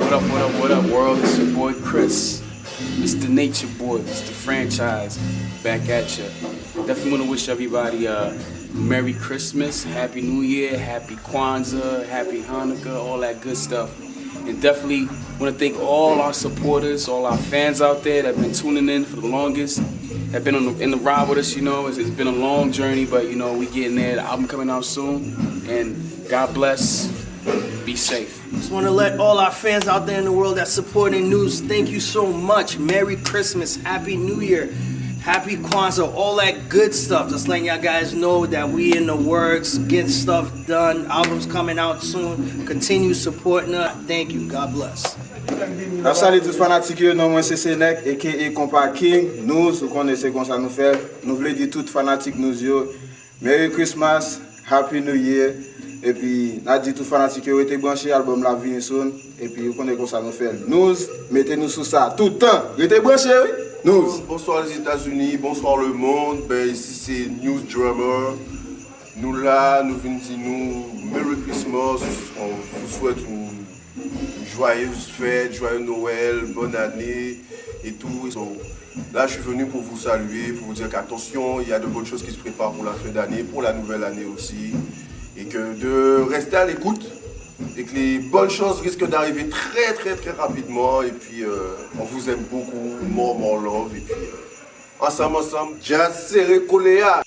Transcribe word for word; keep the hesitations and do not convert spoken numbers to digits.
What up, what up, what up, world? It's your boy Chris. It's the Nature Boy, it's the franchise, back at ya. Definitely want to wish everybody a Merry Christmas, Happy New Year, Happy Kwanzaa, Happy Hanukkah, all that good stuff. And definitely want to thank all our supporters, all our fans out there that have been tuning in for the longest, have been on the, in the ride with us. You know, it's, it's been a long journey, but you know, we getting there. The album coming out soon, and God bless. Be safe. Just want to let all our fans out there in the world that supporting News, thank you so much. Merry Christmas, Happy New Year, Happy Kwanzaa, all that good stuff. Just letting y'all guys know that we in the works, getting stuff done. Albums coming out soon. Continue supporting us. Thank you. God bless. N ap salye tout fanatik yo, non mwen se Senèk, aka Konpa King, News, ou konnen se konsa nou fè. Nou vle di tout fanatik News yo, Merry Christmas, Happy New Year. Epi n a di tout fanatik yo rete branche, album la ap vini soon. Epi ou konnen konsa nou fè. News, mete nou sou sa tout tan. Rete branche wi. News. Bonsoir les États-Unis, bonsoir le monde. Ben ici c'est News Drummer. Nou la, nou vin di nou Merry Christmas. On vous souhaite une joyeuse fête, joyeux Noël, bonne année et tout. So, là, je suis venu pour vous saluer, pour vous dire qu'attention, il y a de bonnes choses qui se préparent pour la fin d'année, pour la nouvelle année aussi. Et que de rester à l'écoute et que les bonnes choses risquent d'arriver très très très rapidement. Et puis, euh, on vous aime beaucoup, more more love. Et puis, euh, ensemble, ensemble, jazz serré, collé à.